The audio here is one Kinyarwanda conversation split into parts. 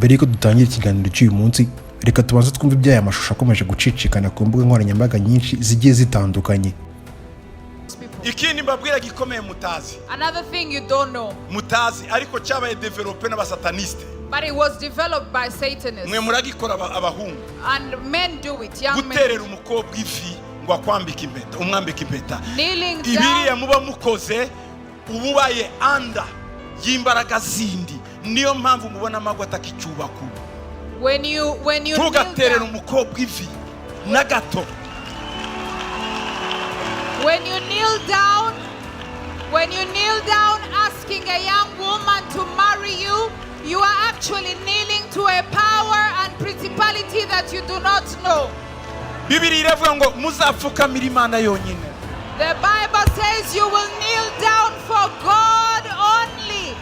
Mbere y'uko dutangira ikiganiro cy'uyu munsi, reka tubanze twumve iby'aya mashusho akomeje gucicikana ku mbuga nkoranyambaga nyinshi zigiye zitandukanye. People. Ikindi mbabwira gikomeye mutazi, Another thing you don't know, mutazi ariko cyabaye développé n'abasataniste, but it was developed by Satanists. Mwe muragikora abahungu. And men do it, young men. Guterera umukobwa ivi ngo akwambike impeta, umwambike impeta, Kneeling ibiriya down. muba mukoze uba ubaye under y'imbaraga zindi. Niyo mpamvu mubona amago atakicyubaka ubu. When you kneel Ntugaterere down, umukobwa ivi na gato. When you kneel down, when you kneel down asking a young woman to marry you, you are actually kneeling to a power and principality that you do not know. Bibiri iravuga ngo muzapfukamira Imana yonyine. The Bible says you will kneel down for God only.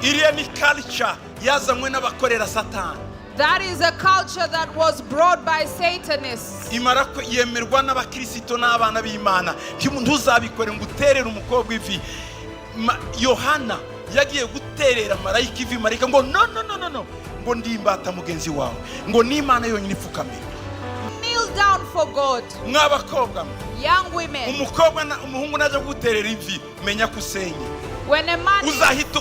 Iriya ni culture yazanywe n'abakorera Satani. That is a culture that was brought by Satanists. Imara yemerwa n'abakirisito n'abana b'Imana. Ntuzabikore ngo uterere umukobwa ivi. Yohana yagiye guterera marayika ivi, marayika ngo: "No, no, no, no, no," ngo ndi imbata mugenzi wawe, ngo n'Imana yonyine ipfukamire. Kneel down for God. Mw'abakobwa mwe, Young women. umukobwa umuhungu najya kuguterera ivi, menya ko usenye. When a man Uzahita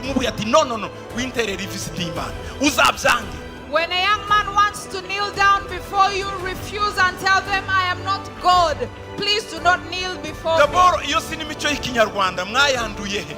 umubwira ati: "No, no, no, winterera ivi, si Imana." Uzabyange. When a young man wants to kneel down before you, refuse and tell them, "I am not God. Please do not kneel before me." D'abord iyo si n'imico y'ikinyarwanda, mwayanduye he?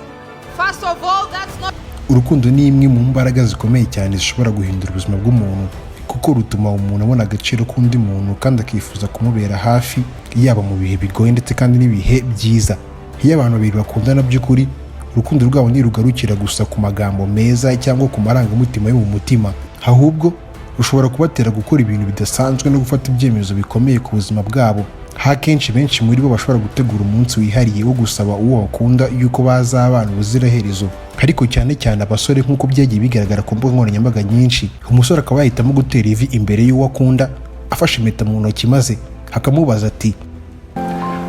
First of all, that's not Urukundo ni imwe mu mbaraga zikomeye cyane zishobora guhindura ubuzima bw'umuntu, kuko rutuma umuntu abona agaciro k'undi muntu kandi akifuza kumubera hafi, yaba mu bihe bigoye ndetse kandi n'ibihe byiza. Iyo abantu babiri bakundana by'ukuri, urukundo rwabo ntirugarukira gusa ku magambo meza cyangwa ku marangamutima yo mu mutima, ahubwo rushobora kubatera gukora ibintu bidasanzwe no gufata ibyemezo bikomeye ku buzima bwabo. Aho akenshi benshi muri bo bashobora gutegura umunsi wihariye wo gusaba uwo bakunda yuko bazabana ubuziraherezo, ariko cyane cyane abasore, nk'uko byagiye bigaragara ku mbuga nkoranyambaga nyinshi, umusore akaba yahitamo gutera ivi imbere y'uwo akunda afashe impeta mu ntoki, maze akamubaza ati: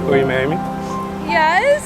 Will you marry me? Yes.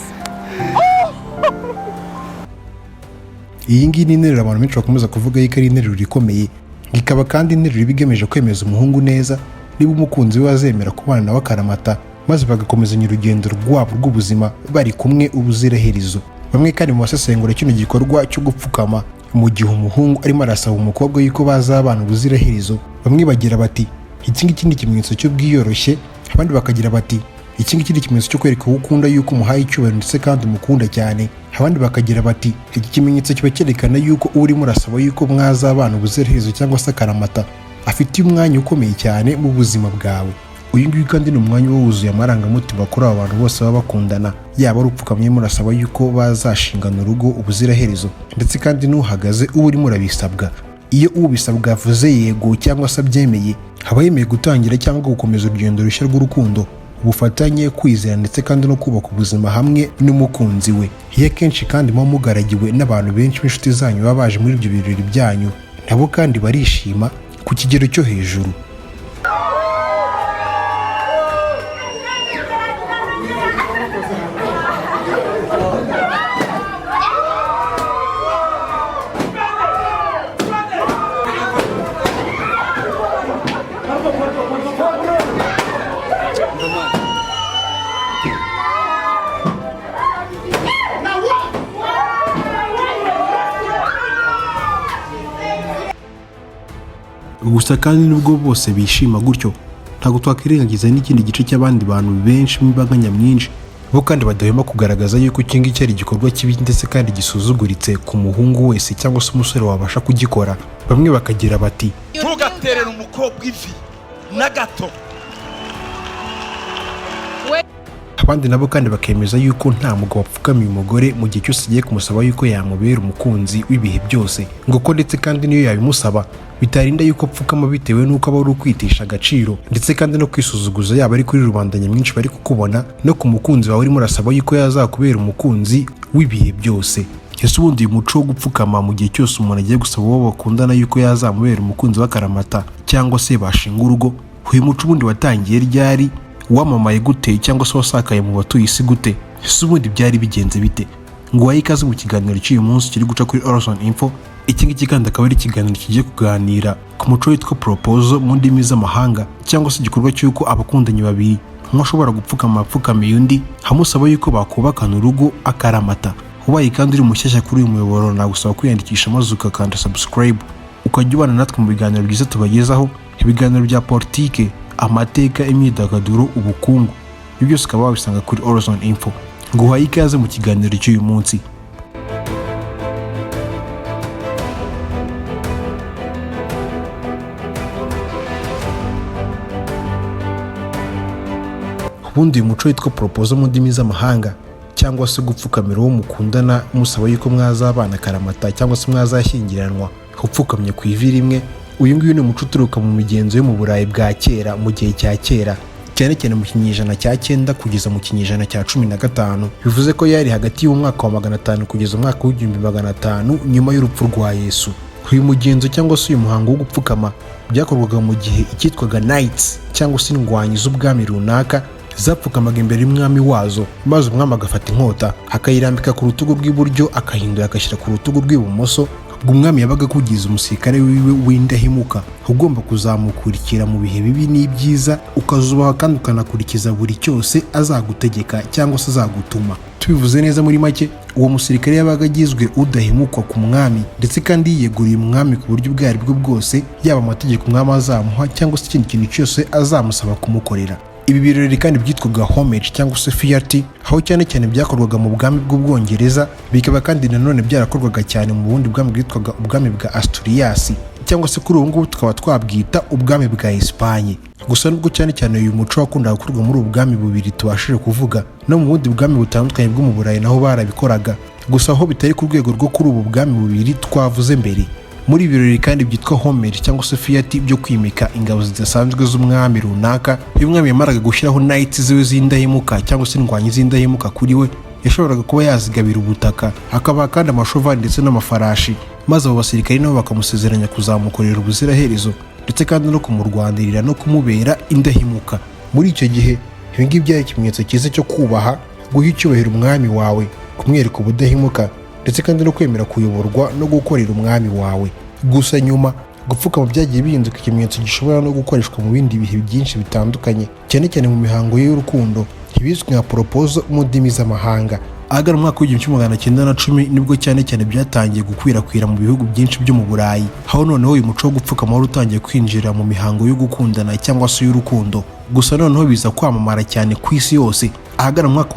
Iyi ngiyi ni interuro abantu benshi bakomeza kuvuga yuko ari interuro ikomeye, ikaba kandi interuro iba igamije kwemeza umuhungu neza niba umukunzi we azemera kubana nawe akaramata, maze bagakomezanya urugendo rwabo rw'ubuzima bari kumwe ubuziraherezo. Bamwe kandi mu basesengura kino gikorwa cyo gupfukama mu gihe umuhungu arimo arasaba umukobwa yuko bazabana ubuziraherezo, bamwe bagira bati: "Iki ngiki ni ikimenyetso cy'ubwiyoroshye." Abandi bakagira bati: "Iki ngiki ni ikimenyetso cyo kwereka uwo ukunda yuko umuhaye icyubahiro ndetse kandi umukunda cyane." Abandi bakagira bati: "Iki kimenyetso kiba cyerekana yuko urimo urasaba yuko mwazabana ubuziraherezo cyangwa se akaramata afitiye umwanya ukomeye cyane mu buzima bwawe." Uyu nguyu kandi ni umwanya uba wuzuye amarangamutima kuri aba bantu bose baba bakundana, yaba ari upfukamye murasaba yuko bazashingana urugo ubuziraherezo, ndetse kandi n'uhagaze uba urimo urabisabwa. Iyo ubisabwa avuze yego cyangwa se abyemeye, aba yemeye gutangira cyangwa gukomeza urugendo rushya rw'urukundo, ubufatanye, kwizera ndetse kandi no kubaka ubuzima hamwe n'umukunzi we. Iyo akenshi kandi muba mugaragiwe n'abantu benshi b'inshuti zanyu baba baje muri ibyo birori byanyu, nabo kandi barishima ku kigero cyo hejuru. Gusa kandi nubwo bose bishima gutyo, ntabwo twakwirengagiza n'ikindi gice cy'abandi bantu benshi b'imbaga nyamwinshi, bo kandi badahwema kugaragaza yuko iki ngiki ari igikorwa kibi ndetse kandi gisuzuguritse ku muhungu wese cyangwa se umusore wabasha kugikora. Bamwe bakagira bati: You kneel Ntugaterere down. umukobwa ivi na gato. When Abandi nabo kandi bakemeza yuko nta mugabo wapfukamiye umugore mu gihe cyose agiye kumusaba yuko yamubera umukunzi w'ibihe byose, ngo ko ndetse kandi niyo yabimusaba bitarinda yuko apfukama, bitewe n'uko aba ari ukwitesha agaciro ndetse kandi no kwisuzuguza, yaba ari kuri rubanda nyamwinshi bari kukubona no ku mukunzi wawe urimo urasaba yuko yazakubera umukunzi w'ibihe byose. Ese ubundi uyu muco wo gupfukama mu gihe cyose umuntu agiye gusaba uwo bakundana yuko yazamubera umukunzi w'akaramata cyangwa se bashinga urugo, uyu muco ubundi watangiye ryari? Wamamaye gute cyangwa se wasakaye mu batuye isi gute? Ese ubundi byari bigenze bite? Ngo wahe ikaze mu kiganiro cy'uyu munsi kiri guca kuri Orson Info. Iki ngiki kandi akaba ari ikiganiro kigiye kuganira ku muco witwa proposal mu ndimi z'amahanga, cyangwa se igikorwa cy'uko abakundanye babiri, umwe ashobora gupfukama apfukamiye undi, amusaba yuko bakubakana urugo akaramata. Ubaye kandi uri mushyashya kuri uyu muyoboro, nagusaba kwiyandikisha maze ugakanda subscribe, ukajya ubana natwe mu biganiro byiza tubagezaho, ibiganiro bya politike, amateka, imyidagaduro, ubukungu, ibyo byose ukaba wabisanga kuri Horizon Info. Nguhaye ikaze mu kiganiro cy'uyu munsi. Ubundi uyu muco witwa proposal mu ndimi z'amahanga, cyangwa se gupfukamira uwo mukundana musaba yuko mwazabana akaramata cyangwa se mwazashyingiranwa upfukamye ku ivi rimwe, uyu nguyu ni umuco uturuka mu migenzo yo mu Burayi bwa kera, mu gihe cya kera, cyane cyane mu kinyejana cya 9 kugeza mu kinyejana cya 15. Bivuze ko yari hagati y'umwaka wa 500 kugeza umwaka w'1500 nyuma y'urupfu rwa Yesu. Uyu mugenzo cyangwa se uyu muhango wo gupfukama byakorwaga mu gihe icyitwaga knights cyangwa se indwanyi z'ubwami runaka zapfukamaga imbere y'umwami wazo, maze umwami agafata inkota akayirambika ku rutugu rw'iburyo, akahindura agashyira ku rutugu rw'ibumoso. Ubwo umwami yabaga akugize umusirikare wiwe w'indahemuka, ugomba kuzamukurikira mu bihe bibi n'ibyiza, ukazubaha kandi ukanakurikiza buri cyose azagutegeka cyangwa se azagutuma. Tubivuze neza muri make, uwo musirikare yabaga agizwe udahemukwa ku mwami, ndetse kandi yiyeguriye umwami ku buryo ubwo aribwo bwose, yaba amategeko umwami azamuha cyangwa se ikindi kintu cyose azamusaba kumukorera. Ibi birori kandi byitwaga homage cyangwa se fealty, aho cyane cyane byakorwaga mu bwami bw'Ubwongereza, bikaba kandi nanone byarakorwaga cyane mu bundi bwami bwitwaga ubwami bwa Asturias, cyangwa se kuri ubu ngubu tukaba twabwita ubwami bwa Espagne. Gusa nubwo cyane cyane uyu muco wakundaga gukorwa muri ubu bwami bubiri tubashije kuvuga, no mu bundi bwami butandukanye bwo mu Burayi naho barabikoraga, gusa aho bitari ku rwego rwo kuri ubu bwami bubiri twavuze mbere. Muri ibi birori kandi byitwa homage cyangwa se fealty byo kwimika ingabo zidasanzwe z'umwami runaka, iyo umwami yamaraga gushyiraho knights ziwe z'indahemuka cyangwa se indwanyi z'indahemuka kuri we, yashoboraga kuba yazigabira ubutaka, hakabaha kandi amashovari ndetse n'amafarashi, maze abo basirikare nabo bakamusezeranya kuzamukorera ubuziraherezo, ndetse kandi no kumurwanirira no kumubera indahemuka. Muri icyo gihe ibi ngibi byari ikimenyetso cyiza cyo kubaha, guha icyubahiro umwami wawe, kumwereka ubudahemuka, ndetse kandi no kwemera kuyoborwa no gukorera umwami wawe. Gusa nyuma gupfukama byagiye bihinduka ikimenyetso gishobora no gukoreshwa mu bindi bihe byinshi bitandukanye, cyane cyane mu mihango y'urukundo, ibizwi nka proposal mu ndimi z'amahanga. Ahagana mu mwaka w'1910 nibwo cyane cyane byatangiye gukwirakwira mu bihugu byinshi byo mu Burayi, aho noneho uyu muco wo gupfukama wari utangiye kwinjira mu mihango yo gukundana cyangwa se y'urukundo. Gusa noneho biza kwamamara cyane ku isi yose ahagana mu mwaka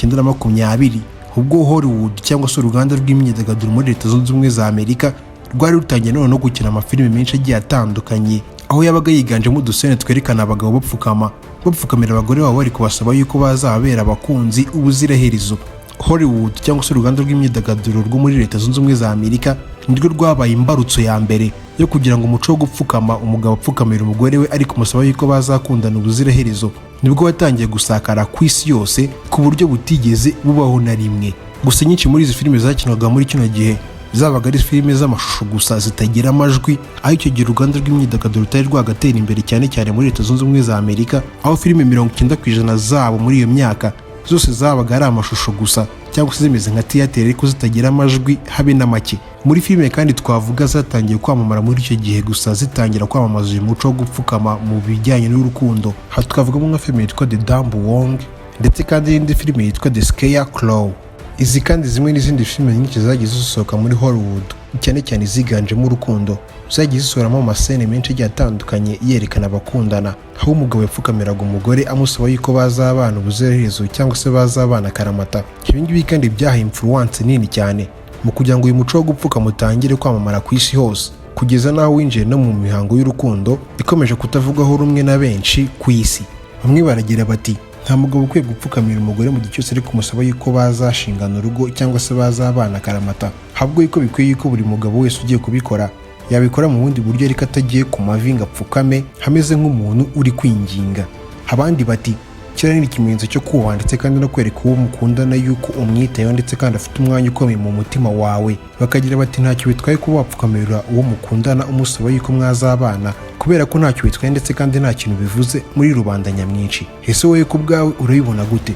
w'1920, ubwo Hollywood cyangwa se uruganda rw'imyidagaduro muri Leta Zunze Ubumwe za Amerika rwari rutangiye noneho gukina amafilime menshi agiye atandukanye, aho yabaga yiganjemo udusene twerekana abagabo bapfukama, bapfukamira abagore babo, bari kubasaba yuko bazababera abakunzi ubuziraherezo. Hollywood cyangwa se uruganda rw'imyidagaduro rwo muri Leta Zunze Ubumwe za Amerika nirwo rwabaye imbarutso ya mbere yo kugira ngo umuco wo gupfukama, umugabo apfukamira umugore we ariko umusaba yuko bazakundana ubuziraherezo, nibwo watangiye gusakara ku isi yose ku buryo butigeze bubaho na rimwe. Gusa nyinshi muri izi filime zakinwaga muri kino gihe zabaga ari filime z'amashusho gusa zitagira amajwi, aho icyo gihe uruganda rw'imyidagaduro rutari rwagatera imbere cyane cyane muri Leta Zunze Ubumwe za Amerika, aho filime 90% zabo muri iyo myaka zose zabaga ari amashusho gusa cyangwa se zimeze nka theatre ariko zitagira amajwi habe na make. Muri filime kandi twavuga zatangiye kwamamara muri icyo gihe, gusa zitangira kwamamaza uyu muco wo gupfukama mu bijyanye n'urukundo, aha twavugamo nka filime yitwa The Dumb Wong, ndetse kandi n'indi filime yitwa The Scarecrow. Izi kandi zimwe n'izindi filime nyinshi zagiye zisohoka muri Hollywood, cyane cyane iziganjemo urukundo, zagiye zisohoramo amasene menshi agiye atandukanye yerekana abakundana, aho umugabo yapfukamiraga umugore amusaba yuko bazabana ubuziraherezo cyangwa se bazabana akaramata. Ibi ngibi kandi byahaye influence nini cyane mu kugira ngo uyu muco wo gupfukama utangire kwamamara ku isi hose, kugeza n'aho winjiye no mu mihango y'urukundo ikomeje kutavugwaho rumwe na benshi ku isi. Bamwe baragira bati: "Nta mugabo ukwiye gupfukamira umugore mu gihe cyose ari kumusaba yuko bazashingana urugo cyangwa se bazabana akaramata, ahubwo yuko bikwiye yuko buri mugabo wese ugiye kubikora yabikora mu bundi buryo, ariko atagiye ku mavi ngo apfukame hameze nk'umuntu uri kwinginga." Abandi bati: "Kiriya ni ikimenyetso cyo kubaha, ndetse kandi no kwereka uwo mukundana yuko umwitayeho, ndetse kandi afite umwanya ukomeye mu mutima wawe." Bakagira bati: "Ntacyo bitwaye kuba wapfukamira uwo mukundana umusaba yuko mwazabana, kubera ko ntacyo bitwaye, ndetse kandi nta kintu bivuze muri rubanda nyamwinshi." Ese wowe ku bwawe urabibona gute?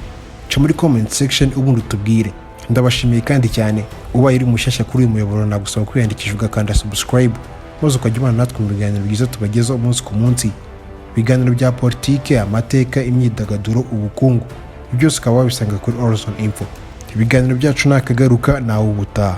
Ca muri comment section ubundi utubwire. Ndabashimiye kandi cyane. Ubaye uri mushyashya kuri uyu muyoboro, nagusaba kwiyandikisha ugakanda subscribe, maze ukajya ubana natwe mu biganiro byiza tubagezaho umunsi ku munsi, ibiganiro bya politike, amateka, imyidagaduro, ubukungu, byose ukaba wabisanga kuri Orozone Info. Ibiganiro byacu ni akagaruka, nawe ubutaha.